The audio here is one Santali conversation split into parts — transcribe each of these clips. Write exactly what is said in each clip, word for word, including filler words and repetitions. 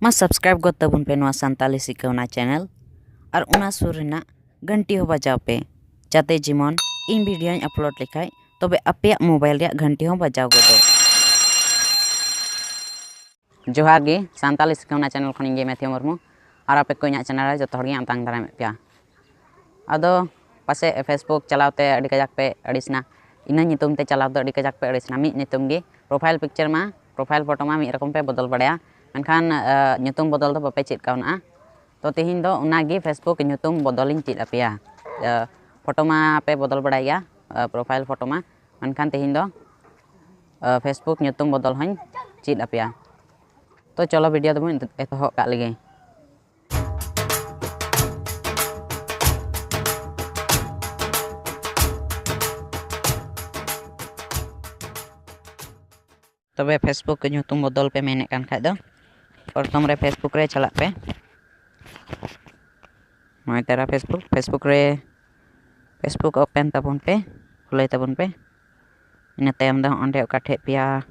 ᱢᱟ subscribe ᱜᱚᱫ ᱛᱟᱵᱚᱱ ᱯᱮ ᱱᱚᱣᱟ ᱥᱟᱱᱛᱟᱞᱤ ᱥᱤᱠᱷᱟᱹᱣᱱᱟ channel, ᱟᱨ ᱚᱱᱟ ᱥᱩᱨ ᱨᱮᱱᱟᱜ ᱜᱷᱟᱱᱴᱤ ᱦᱚᱸ ᱵᱟᱡᱟᱣ ᱯᱮ, ᱡᱟᱛᱮ ᱡᱮᱢᱚᱱ ᱤᱧ videoᱧ upload ᱞᱮᱠᱷᱟᱡ ᱛᱚᱵᱮ ᱟᱯᱮᱭᱟᱜ mobile ᱨᱮᱭᱟᱜ ᱜᱷᱟᱱᱴᱤ ᱦᱚᱸ ᱵᱟᱡᱟᱣ ᱜᱚᱫᱚᱜ᱾ ᱡᱚᱦᱟᱨ ᱜᱮ, ᱥᱟᱱᱛᱟᱞᱤ ᱥᱤᱠᱷᱟᱹᱣᱱᱟ channel ᱠᱷᱚᱱ ᱤᱧ ᱜᱮ ᱢᱮᱛᱷᱤᱭᱩ ᱢᱩᱨᱢᱩ, ᱟᱨ ᱟᱯᱮ ᱠᱚ ᱤᱧᱟᱹᱜ channel ᱨᱮ ᱡᱚᱛᱚ ᱦᱚᱲ ᱜᱮ ᱟᱛᱟᱝ ᱫᱟᱨᱟᱢᱮᱫ ᱯᱮᱭᱟ᱾ ᱟᱫᱚ ᱯᱟᱥᱮᱡ Facebook ᱪᱟᱞᱟᱣ ᱛᱮ ᱟᱹᱰᱤ ᱠᱟᱡᱟᱠ ᱯᱮ ᱟᱹᱲᱤᱥᱱᱟ, ᱤᱱᱟᱹ ᱧᱩᱛᱩᱢ ᱛᱮ ᱪᱟᱞᱟᱣ ᱫᱚ ᱟᱹᱰᱤ ᱠᱟᱡᱟᱠ ᱯᱮ ᱟᱹᱲᱤᱥᱱᱟ᱾ ᱢᱤᱫ ᱧᱩᱛᱩᱢ ᱜᱮ, profile picture ᱢᱟ, profile photo ᱢᱟ ᱢᱤᱫ ᱨᱚᱠᱚᱢ ᱯᱮ ᱵᱚᱫᱚᱞ ᱵᱟᱲᱟᱭᱟ, ᱢᱮᱱᱠᱷᱟᱱ ᱧᱩᱛᱩᱢ ᱵᱚᱫᱚᱞ ᱫᱚ ᱵᱟᱯᱮ ᱪᱮᱫ ᱠᱟᱣᱱᱟ᱾ ᱛᱚ ᱛᱮᱦᱮᱧ ᱫᱚ ᱚᱱᱟᱜᱮ Facebook ᱧᱩᱛᱩᱢ ᱵᱚᱫᱚᱞᱤᱧ ᱪᱮᱫ ᱟᱯᱮᱭᱟ᱾ ᱯᱷᱳᱴᱳ ᱢᱟ ᱯᱮ ᱵᱚᱫᱚᱞ ᱵᱟᱲᱟᱭ ᱜᱮᱭᱟ, profile photo ᱢᱟ, ᱢᱮᱱᱠᱷᱟᱱ ᱛᱮᱦᱮᱧ ᱫᱚ Facebook ᱧᱩᱛᱩᱢ ᱵᱚᱫᱚᱞ ᱦᱚᱸᱧ ᱪᱮᱫ ᱟᱯᱮᱭᱟ᱾ ᱛᱚ ᱪᱚᱞᱚ video ᱫᱚᱵᱚᱱ ᱮᱛᱚᱦᱚᱵ ᱠᱟᱜ ᱞᱮᱜᱮ᱾ ᱛᱚᱵᱮ Facebook ᱧᱩᱛᱩᱢ ᱵᱚᱫᱚᱞ ᱯᱮ ᱢᱮᱱᱮᱫ ᱠᱟᱱ ᱠᱷᱟᱡ ᱫᱚ, ᱯᱨᱚᱛᱷᱚᱢ ᱨᱮ Facebook ᱨᱮ ᱪᱟᱞᱟᱜ ᱯᱮ᱾ ᱱᱚᱜᱼᱚᱭ ᱛᱟᱨᱟ Facebook, Facebook ᱨᱮ, Facebook open ᱛᱟᱵᱚᱱ ᱯᱮ, ᱠᱷᱩᱞᱟᱹᱭ ᱛᱟᱵᱚᱱ ᱯᱮ᱾ ᱤᱱᱟᱹ ᱛᱟᱭᱚᱢ ᱫᱚ ᱚᱸᱰᱮ ᱚᱠᱟ ᱴᱷᱮᱡ ᱯᱮᱭᱟ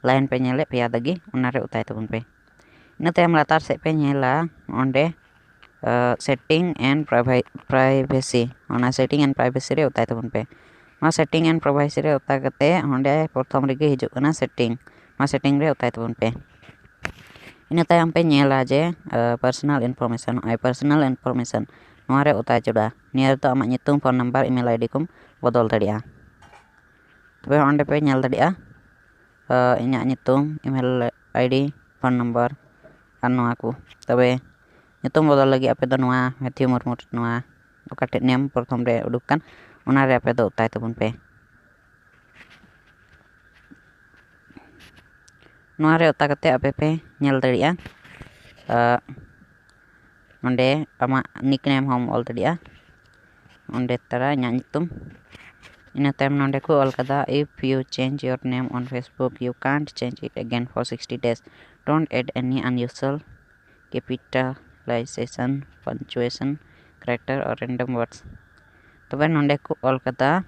line ᱯᱮ ᱧᱮᱞᱮᱫ, ᱯᱮᱭᱟ ᱫᱟᱜᱤ, ᱚᱱᱟᱨᱮ ᱚᱛᱟᱭ ᱛᱟᱵᱚᱱ ᱯᱮ᱾ ᱤᱱᱟᱹ ᱛᱟᱭᱚᱢ ᱞᱟᱛᱟᱨ ᱥᱮᱫ ᱯᱮ ᱧᱮᱞᱟ ᱚᱸᱰᱮ setting and privacy, ᱚᱱᱟ setting and privacy ᱨᱮ ᱚᱛᱟᱭ ᱛᱟᱵᱚᱱ ᱯᱮ᱾ ᱱᱚᱣᱟ setting and privacy ᱨᱮ ᱚᱛᱟ ᱠᱟᱛᱮ ᱚᱸᱰᱮ ᱯᱨᱚᱛᱷᱚᱢ ᱨᱮᱜᱮ ᱦᱤᱡᱩᱜ ᱠᱟᱱᱟ setting, ᱱᱚᱣᱟ setting ᱨᱮ ᱚᱛᱟᱭ ᱛᱟᱵᱚᱱ ᱯᱮ᱾ ᱤᱱᱟᱹ ᱛᱟᱭᱚᱢ ᱯᱮ ᱧᱮᱞᱟ ᱡᱮ personal information, ᱱᱚᱜᱼᱚᱭ personal information, ᱱᱚᱣᱟ ᱨᱮ ᱚᱛᱟ ᱡᱚᱲᱟ᱾ ᱱᱤᱭᱟᱹ ᱨᱮᱫᱚ ᱟᱢᱟᱜ ᱧᱩᱛᱩᱢ, phone number, email ID ᱠᱚᱢ ᱵᱚᱫᱚᱞ ᱫᱟᱲᱮᱭᱟᱜᱼᱟ᱾ ᱛᱚᱵᱮ ᱚᱸᱰᱮ ᱯᱮ ᱧᱮᱞ ᱫᱟᱲᱮᱭᱟᱜᱼᱟ ᱤᱧᱟᱹᱜ ᱧᱩᱛᱩᱢ, email ID, phone number ᱟᱨ ᱱᱚᱣᱟ ᱠᱚ᱾ ᱛᱚᱵᱮ ᱧᱩᱛᱩᱢ ᱵᱚᱫᱚᱞ ᱞᱟᱹᱜᱤᱫ ᱟᱯᱮ ᱫᱚ ᱱᱚᱣᱟ ᱢᱮᱛᱷᱤᱭᱩ ᱢᱩᱨᱢᱩ, ᱱᱚᱣᱟ ᱚᱠᱟᱴᱷᱮᱡ name ᱯᱨᱚᱛᱷᱚᱢ ᱨᱮ ᱩᱰᱩᱠ ᱠᱟᱱ, ᱚᱱᱟᱨᱮ ᱟᱯᱮ ᱫᱚ ᱚᱛᱟᱭ ᱛᱟᱵᱚᱱ ᱯᱮ᱾ ᱱᱚᱣᱟ ᱨᱮ ᱚᱛᱟ ᱠᱟᱛᱮ ᱟᱯᱮ ᱯᱮ ᱧᱮᱞ ᱫᱟᱲᱮᱭᱟᱜᱼᱟ, ᱱᱚᱰᱮ ᱟᱢᱟᱜ nickname ᱦᱚᱸᱢ ᱚᱞ ᱫᱟᱲᱮᱭᱟᱜᱼᱟ᱾ ᱚᱸᱰᱮ ᱛᱟᱨᱟ ᱤᱧᱟᱹᱜ ᱧᱩᱛᱩᱢ᱾ ᱤᱱᱟᱹ ᱛᱟᱭᱚᱢ ᱱᱚᱰᱮ ᱠᱚ ᱚᱞ ᱠᱟᱫᱟ, "If you change your name on Facebook, you can't change it again for sixty days. Don't add any unusual capitalization, punctuation, character or random words." ᱛᱚᱵᱮ ᱱᱚᱰᱮ ᱠᱚ ᱚᱞ ᱠᱟᱫᱟ,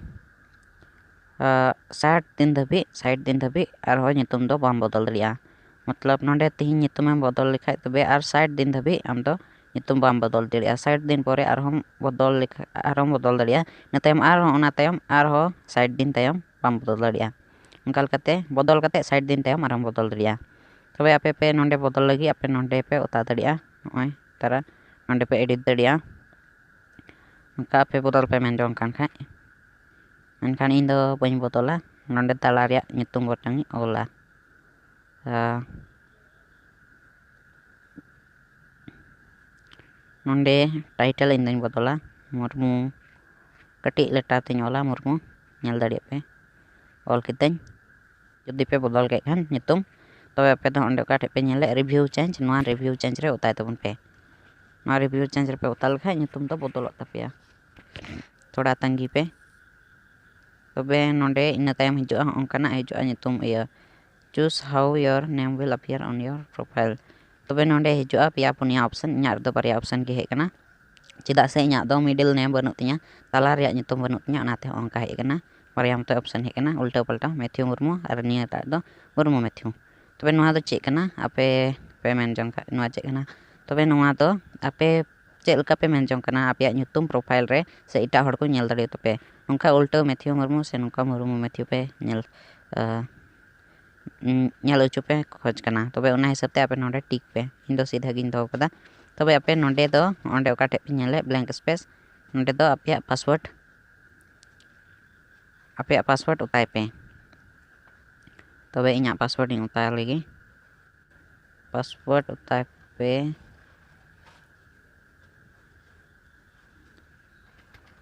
ᱥᱟᱴ ᱫᱤᱱ ᱫᱷᱟᱹᱵᱤᱡ, ᱥᱟᱴ ᱫᱤᱱ ᱫᱷᱟᱹᱵᱤᱡ ᱟᱨᱦᱚᱸ ᱧᱩᱛᱩᱢ ᱫᱚ ᱵᱟᱢ ᱵᱚᱫᱚᱞ ᱫᱟᱲᱮᱭᱟᱜᱼᱟ᱾ ᱢᱚᱛᱞᱚᱵ ᱱᱚᱰᱮ ᱛᱤᱦᱤᱧ ᱧᱩᱛᱩᱢᱮᱢ ᱵᱚᱫᱚᱞ ᱞᱮᱠᱷᱟᱡ, ᱛᱚᱵᱮ ᱟᱨ ᱥᱟᱴ ᱫᱤᱱ ᱫᱷᱟᱹᱵᱤᱡ ᱟᱢ ᱫᱚ ᱧᱩᱛᱩᱢ ᱵᱟᱢ ᱵᱚᱫᱚᱞ ᱫᱟᱲᱮᱭᱟᱜᱼᱟ᱾ ᱥᱟᱴ ᱫᱤᱱ ᱯᱚᱨᱮ ᱟᱨᱦᱚᱸ ᱵᱚᱫᱚᱞ ᱞᱮᱠᱷᱟᱡ, ᱟᱨᱦᱚᱸ ᱵᱚᱫᱚᱞ ᱫᱟᱲᱮᱭᱟᱜᱼᱟ᱾ ᱤᱱᱟᱹ ᱛᱟᱭᱚᱢ ᱟᱨᱦᱚᱸ, ᱚᱱᱟ ᱛᱟᱭᱚᱢ ᱟᱨᱦᱚᱸ ᱥᱟᱴ ᱫᱤᱱ ᱛᱟᱭᱚᱢ ᱵᱟᱢ ᱵᱚᱫᱚᱞ ᱫᱟᱲᱮᱭᱟᱜᱼᱟ᱾ ᱚᱱᱠᱟ ᱞᱮᱠᱟᱛᱮ ᱵᱚᱫᱚᱞ ᱠᱟᱛᱮ ᱥᱟᱴ ᱫᱤᱱ ᱛᱟᱭᱚᱢ ᱟᱨᱦᱚᱸᱢ ᱵᱚᱫᱚᱞ ᱫᱟᱲᱮᱭᱟᱜᱼᱟ᱾ ᱛᱚᱵᱮ ᱟᱯᱮ ᱯᱮ ᱱᱚᱰᱮ ᱵᱚᱫᱚᱞ ᱞᱟᱹᱜᱤᱫ, ᱟᱯᱮ ᱱᱚᱰᱮ ᱯᱮ ᱚᱛᱟ ᱫᱟᱲᱮᱭᱟᱜᱼᱟ᱾ ᱱᱚᱜᱼᱚᱭ ᱛᱟᱨᱟ ᱱᱚᱰᱮ ᱯᱮ edit ᱫᱟᱲᱮᱭᱟᱜᱼᱟ᱾ ᱚᱱᱠᱟ ᱟᱯᱮ ᱵᱚᱫᱚᱞ ᱯᱮ ᱢᱮᱱ ᱡᱚᱝ ᱠᱟᱱ ᱠᱷᱟᱡ᱾ ᱢᱮᱱᱠᱷᱟᱱ ᱤᱧ ᱫᱚ ᱵᱟᱹᱧ ᱵᱚᱫᱚᱞᱟ, ᱱᱚᱰᱮ ᱛᱟᱞᱟ ᱨᱮᱭᱟᱜ ᱧᱩᱛᱩᱢ ᱜᱚᱴᱟᱝ ᱤᱧ ᱚᱞᱟ᱾ ᱟᱨ ᱱᱚᱰᱮ title ᱤᱧ ᱫᱚᱧ ᱵᱚᱫᱚᱞᱟ ᱢᱩᱨᱢᱩ, ᱠᱟᱹᱴᱤᱡ letter ᱛᱤᱧ ᱚᱞᱟ ᱢᱩᱨᱢᱩ, ᱧᱮᱞ ᱫᱟᱲᱮᱭᱟᱜ ᱯᱮ ᱚᱞ ᱠᱤᱫᱟᱹᱧ᱾ ᱡᱩᱫᱤ ᱯᱮ ᱵᱚᱫᱚᱞ ᱠᱮᱫ ᱠᱷᱟᱱ ᱧᱩᱛᱩᱢ, ᱛᱚᱵᱮ ᱟᱯᱮ ᱫᱚ ᱚᱸᱰᱮ ᱚᱠᱟ ᱴᱷᱮᱡ ᱯᱮ ᱧᱮᱞᱮᱫ review change, ᱱᱚᱣᱟ review change ᱨᱮ ᱚᱛᱟᱭ ᱛᱟᱵᱚᱱ ᱯᱮ᱾ ᱱᱚᱣᱟ review change ᱨᱮᱯᱮ ᱚᱛᱟ ᱞᱮᱠᱷᱟᱡ ᱧᱩᱛᱩᱢ ᱫᱚ ᱵᱚᱫᱚᱞᱚᱜ ᱛᱟᱯᱮᱭᱟ᱾ ᱛᱷᱚᱲᱟ ᱛᱟᱺᱜᱤ ᱯᱮ᱾ ᱛᱚᱵᱮ ᱱᱚᱰᱮ ᱤᱱᱟᱹ ᱛᱟᱭᱚᱢ ᱦᱤᱡᱩᱜᱼᱟ, ᱦᱚᱸᱜᱼᱚ ᱱᱚᱝᱠᱟᱱᱟᱜ ᱦᱤᱡᱩᱜᱼᱟ ᱧᱩᱛᱩᱢ ᱤᱭᱟᱹ, choose how your name will appear on your profile᱾ ᱛᱚᱵᱮ ᱱᱚᱰᱮ ᱦᱤᱡᱩᱜᱼᱟ ᱯᱮᱭᱟ ᱯᱩᱱᱭᱟ option, ᱤᱧᱟᱹᱜ ᱨᱮᱫᱚ ᱵᱟᱨᱭᱟ option ᱜᱮ ᱦᱮᱡ ᱠᱟᱱᱟ, ᱪᱮᱫᱟᱜ ᱥᱮ ᱤᱧᱟᱹᱜ ᱫᱚ middle name ᱵᱟᱹᱱᱩᱜ ᱛᱤᱧᱟ, ᱛᱟᱞᱟ ᱨᱮᱭᱟᱜ ᱧᱩᱛᱩᱢ ᱵᱟᱹᱱᱩᱜ ᱛᱤᱧᱟ, ᱚᱱᱟᱛᱮ ᱦᱚᱸ ᱚᱱᱠᱟ ᱦᱮᱡ ᱠᱟᱱᱟ᱾ ᱵᱟᱨᱭᱟ ᱢᱚᱛᱚ option ᱦᱮᱡ ᱠᱟᱱᱟ, ᱩᱞᱴᱟᱹ ᱯᱟᱞᱴᱟ, ᱢᱮᱛᱷᱤᱭᱩ ᱢᱩᱨᱢᱩ ᱟᱨ ᱱᱤᱭᱟᱹᱴᱟᱜ ᱫᱚ ᱢᱩᱨᱢᱩ ᱢᱮᱛᱷᱤᱭᱩ᱾ ᱛᱚᱵᱮ ᱱᱚᱣᱟ ᱫᱚ ᱪᱮᱫ ᱠᱟᱱᱟ? ᱟᱯᱮ ᱯᱮ ᱢᱮᱱ ᱡᱚᱝ ᱠᱷᱟᱡ ᱱᱚᱣᱟ ᱪᱮᱫ ᱠᱟᱱᱟ? ᱛᱚᱵᱮ ᱱᱚᱣᱟ ᱫᱚ ᱟᱯᱮ ᱪᱮᱫ ᱞᱮᱠᱟ ᱯᱮ ᱢᱮᱱ ᱡᱚᱝ ᱠᱟᱱᱟ ᱟᱯᱮᱭᱟᱜ ᱧᱩᱛᱩᱢ profile ᱨᱮ ᱥᱮ ᱮᱴᱟᱜ ᱦᱚᱲ ᱠᱚ ᱧᱮᱞ ᱫᱟᱲᱮᱭᱟᱛᱟ ᱯᱮ? ᱱᱚᱝᱠᱟ ᱩᱞᱴᱟᱹ ᱢᱮᱛᱷᱤᱭᱩ ᱢᱩᱨᱢᱩ ᱥᱮ ᱱᱚᱝᱠᱟ ᱢᱩᱨᱢᱩ ᱢᱮᱛᱷᱤᱭᱩ ᱯᱮ ᱧᱮᱞ, ᱟᱸ, ᱧᱮᱞ ᱦᱚᱪᱚ ᱯᱮ ᱠᱷᱚᱡᱽ ᱠᱟᱱᱟ᱾ ᱛᱚᱵᱮ ᱚᱱᱟ ᱦᱤᱥᱟᱹᱵ ᱛᱮ ᱟᱯᱮ ᱱᱚᱰᱮ tick ᱯᱮ, ᱤᱧ ᱫᱚ ᱥᱤᱫᱷᱟᱹ ᱜᱤᱧ ᱫᱚᱦᱚ ᱠᱟᱫᱟ᱾ ᱛᱚᱵᱮ ᱟᱯᱮ ᱱᱚᱰᱮ ᱫᱚ, ᱚᱸᱰᱮ ᱚᱠᱟ ᱴᱷᱮᱡ ᱯᱮ ᱧᱮᱞᱮᱫ blank space, ᱱᱚᱰᱮ ᱫᱚ ᱟᱯᱮᱭᱟᱜ password, ᱟᱯᱮᱭᱟᱜ password ᱚᱛᱟᱭ ᱯᱮ᱾ ᱛᱚᱵᱮ ᱤᱧᱟᱹᱜ password ᱤᱧ ᱚᱛᱟ ᱞᱮᱜᱮ᱾ Password ᱚᱛᱟᱭ ᱯᱮ᱾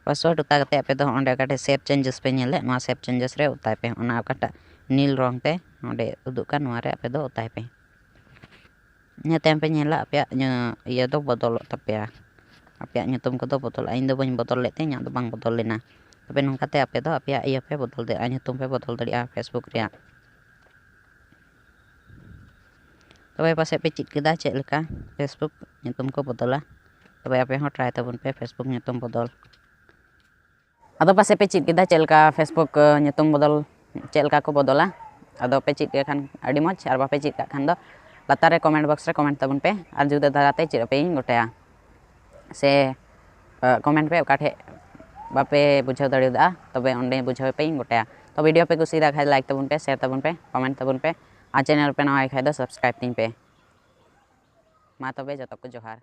Password ᱚᱛᱟ ᱠᱟᱛᱮ ᱟᱯᱮ ᱫᱚ ᱚᱸᱰᱮ ᱚᱠᱟᱴᱷᱮᱡ save changes ᱯᱮ ᱧᱮᱞᱮᱫ, ᱱᱚᱣᱟ save changes ᱨᱮ ᱚᱛᱟᱭ ᱯᱮ᱾ ᱚᱱᱟ ᱚᱠᱟᱴᱟᱜ ᱱᱤᱞ ᱨᱚᱝ ᱛᱮ ᱱᱚᱰᱮ ᱩᱫᱩᱜ ᱠᱟᱱ, ᱱᱚᱣᱟ ᱨᱮ ᱟᱯᱮ ᱫᱚ ᱚᱛᱟᱭ ᱯᱮ᱾ ᱤᱱᱟᱹ ᱛᱟᱭᱚᱢ ᱯᱮ ᱧᱮᱞᱟ ᱟᱯᱮᱭᱟᱜ ᱤᱭᱟᱹ, ᱤᱭᱟᱹ ᱫᱚ ᱵᱚᱫᱚᱞᱚᱜ ᱛᱟᱯᱮᱭᱟ, ᱟᱯᱮᱭᱟᱜ ᱧᱩᱛᱩᱢ ᱠᱚᱫᱚ ᱵᱚᱫᱚᱞᱚᱜᱼᱟ᱾ ᱤᱧ ᱫᱚ ᱵᱟᱹᱧ ᱵᱚᱫᱚᱞ ᱞᱮᱫ ᱛᱮ ᱤᱧᱟᱹᱜ ᱫᱚ ᱵᱟᱝ ᱵᱚᱫᱚᱞ ᱞᱮᱱᱟ᱾ ᱛᱚᱵᱮ ᱱᱚᱝᱠᱟᱛᱮ ᱟᱯᱮ ᱫᱚ ᱟᱯᱮᱭᱟᱜ ᱤᱭᱟᱹ ᱯᱮ ᱵᱚᱫᱚᱞ ᱫᱟᱲᱮᱭᱟᱜᱼᱟ, ᱧᱩᱛᱩᱢ ᱯᱮ ᱵᱚᱫᱚᱞ ᱫᱟᱲᱮᱭᱟᱜᱼᱟ Facebook ᱨᱮᱭᱟᱜ᱾ ᱛᱚᱵᱮ ᱯᱟᱥᱮᱡ ᱯᱮ ᱪᱮᱫ ᱠᱮᱫᱟ ᱪᱮᱫ ᱞᱮᱠᱟ Facebook ᱧᱩᱛᱩᱢ ᱠᱚ ᱵᱚᱫᱚᱞᱟ᱾ ᱛᱚᱵᱮ ᱟᱯᱮ ᱦᱚᱸ try ᱛᱟᱵᱚᱱ ᱯᱮ Facebook ᱧᱩᱛᱩᱢ ᱵᱚᱫᱚᱞ᱾ ᱟᱫᱚ ᱯᱟᱥᱮᱡ ᱯᱮ ᱪᱮᱫ ᱠᱮᱫᱟ ᱪᱮᱫ ᱞᱮᱠᱟ Facebook, ᱟᱸ, ᱧᱩᱛᱩᱢ ᱵᱚᱫᱚᱞ, ᱪᱮᱫ ᱞᱮᱠᱟ ᱠᱚ ᱵᱚᱫᱚᱞᱟ᱾ ᱟᱫᱚ ᱯᱮ ᱪᱮᱫ ᱠᱮᱫ ᱠᱷᱟᱱ ᱟᱹᱰᱤ ᱢᱚᱡᱽ, ᱟᱨ ᱵᱟᱯᱮ ᱪᱮᱫ ᱠᱟᱜ ᱠᱷᱟᱱ ᱫᱚ ᱞᱟᱛᱟᱨ ᱨᱮ ᱠᱚᱢᱮᱱᱴ ᱵᱚᱠᱥ ᱨᱮ ᱠᱚᱢᱮᱱᱴ ᱛᱟᱵᱚᱱ ᱯᱮ, ᱟᱨ ᱡᱩᱫᱟᱹ ᱫᱷᱟᱨᱟᱛᱮ ᱪᱮᱫ ᱟᱯᱮ ᱤᱧ ᱜᱚᱴᱟᱭᱟ᱾ ᱥᱮ ᱠᱚᱢᱮᱱᱴ ᱯᱮ ᱚᱠᱟ ᱴᱷᱮᱡ ᱵᱟᱯᱮ ᱵᱩᱡᱷᱟᱹᱣ ᱫᱟᱲᱮᱭᱟᱫᱟ, ᱛᱚᱵᱮ ᱚᱸᱰᱮ ᱵᱩᱡᱷᱟᱹᱣ ᱯᱮ ᱤᱧ ᱜᱚᱴᱟᱭᱟ᱾ ᱛᱚ ᱵᱷᱤᱰᱤᱭᱳ ᱯᱮ ᱠᱩᱥᱤᱭᱟᱫᱟ ᱠᱷᱟᱡ ᱞᱟᱭᱤᱠ ᱛᱟᱵᱚᱱ ᱯᱮ, ᱥᱮᱭᱟᱨ ᱛᱟᱵᱚᱱ ᱯᱮ, ᱠᱚᱢᱮᱱᱴ ᱛᱟᱵᱚᱱ ᱯᱮ, ᱟᱨ ᱪᱮᱱᱮᱞ ᱯᱮ ᱱᱟᱣᱟ ᱜᱮ ᱠᱷᱟᱡ ᱫᱚ ᱥᱟᱵᱥᱠᱨᱟᱭᱤᱵ ᱛᱤᱧ ᱯᱮ᱾ ᱢᱟ ᱛᱚᱵᱮ ᱡᱚᱛᱚ ᱠᱚ ᱡᱚᱦᱟᱨ᱾